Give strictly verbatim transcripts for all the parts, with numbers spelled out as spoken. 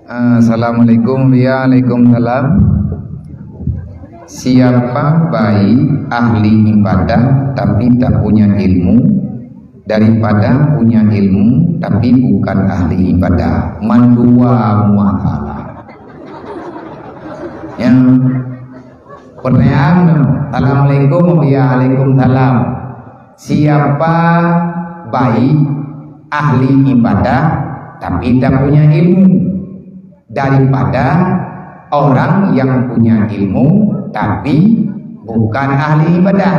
Assalamualaikum. Waalaikumsalam. Siapa baik ahli ibadah tapi tak punya ilmu, daripada punya ilmu tapi bukan ahli ibadah? Mandua masalah. Ya. Pertanyaan, assalamualaikum, waalaikumsalam. Siapa baik ahli ibadah tapi tak punya ilmu, daripada orang yang punya ilmu tapi bukan ahli ibadah?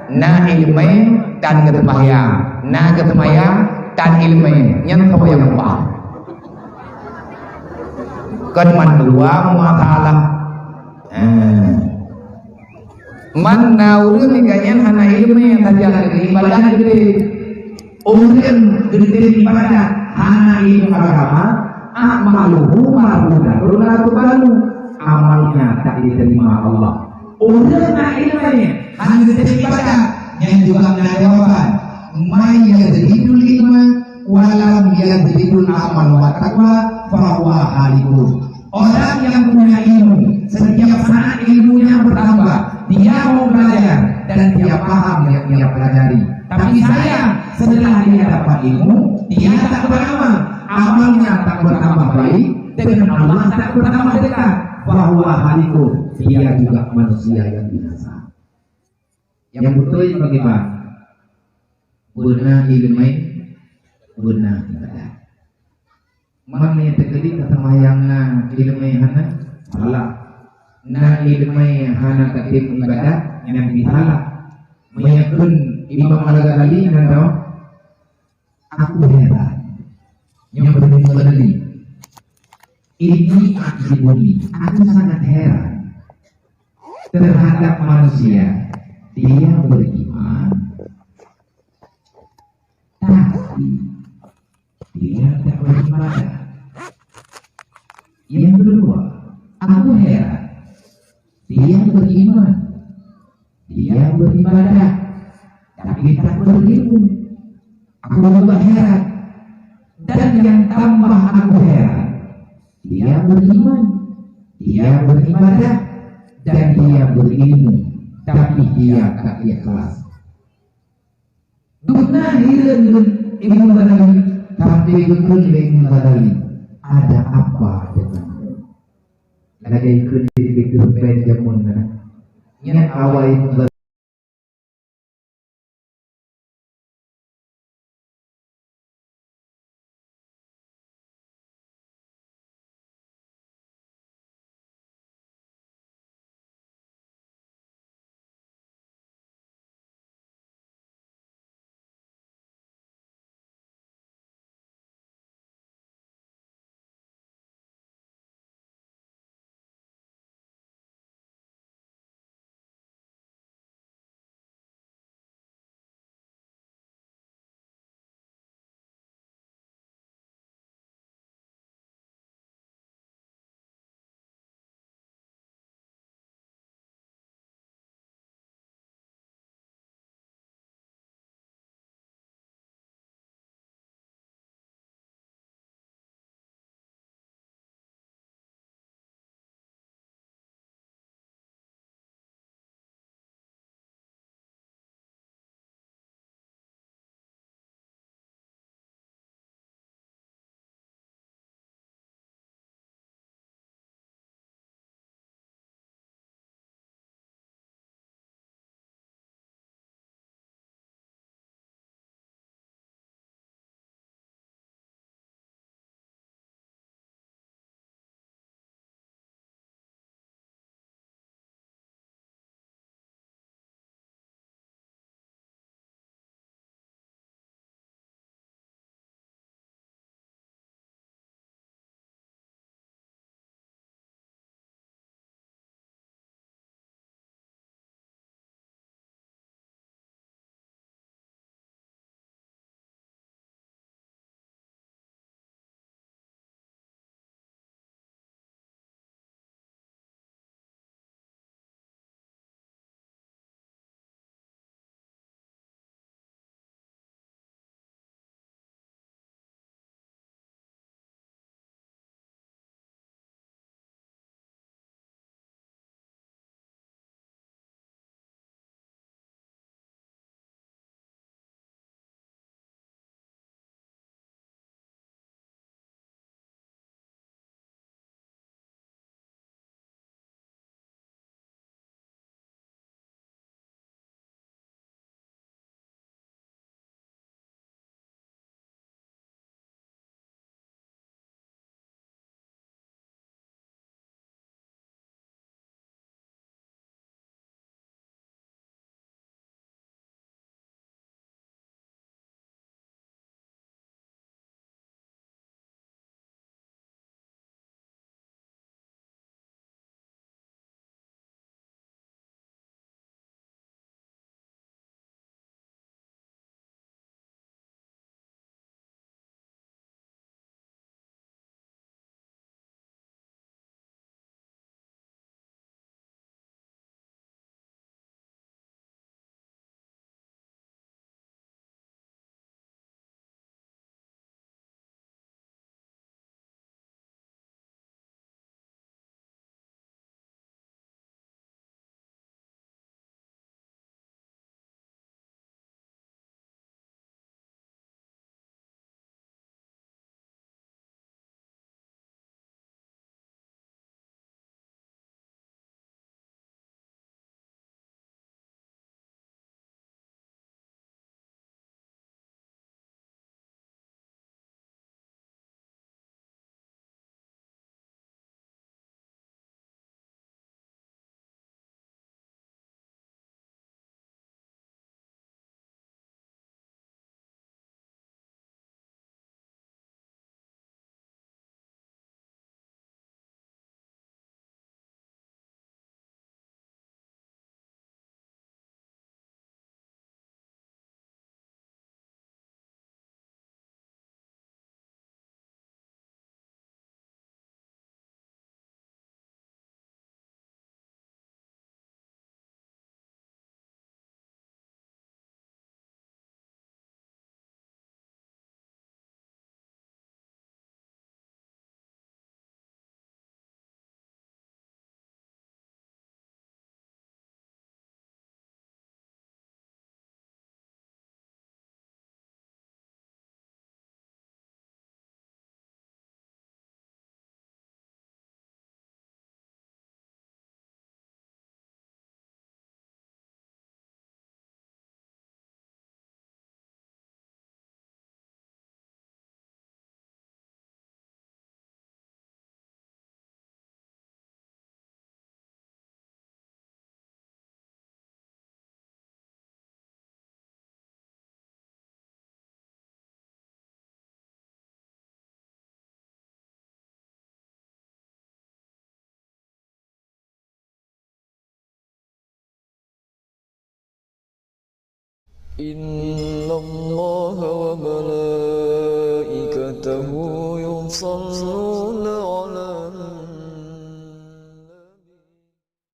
Na ilmu tan geuseumbahyang, na geuseumbahyang tan ilmu, nyan soe nyang paham? Kon mandua masalah. Ha. Man na ureuëng nyang nyan hana iéleumé sajan ibadah geutem. Ureuëng geutem ibadah hana ilmu agama, a'maluhu mardudatun la tuqbalu. Amalnya tak diterima Allah. Ureuëng na iéleumé hana geutem ibadah, nyan juga na jawaban. May yazdidul ilma wa lam yazdidul amal wa taqwa fahuwa halikun. Orang yang punya ilmu, setiap saat ilmunya bertambah, dia mau belajar dan dia paham yang dia pelajari. Tapi sayang, setelah dia dapat ilmu, dia tak beramal, amalnya tak bertambah baik, dengan Allah tak bertambah dekat, bahwa halikun, dia juga manusia yang binasa. Nyang beutôi bagaimana? Beuna iéleumé, beuna ibadah. Man meunyoe teukeudi taseumbahyang na iéleumé hana, salah. Na iéleumé hana tatem ibadah, nyan pih salah. Meunyoe kheun Imam Al-Ghazali na dawah, aku heran. Nyoe beuneueng Ghazali. Ini ajibuni, aku sangat heran terhadap manusia. Dia beriman, tapi dia tak beribadah. Yang kedua, aku heran. Dia beriman, dia beribadah, tapi tak berilmu. Aku juga heran. Dan yang tambah aku heran, dia beriman, dia beribadah, dan dia berilmu, tapi dia tak ikhlas. Duna hireuen Imam Ghazali, tapi beutôi lé Imam Ghazali, ada apa denganmu? Lagée kheun di Benjamin, nyan awai Imam Ghazali. Inna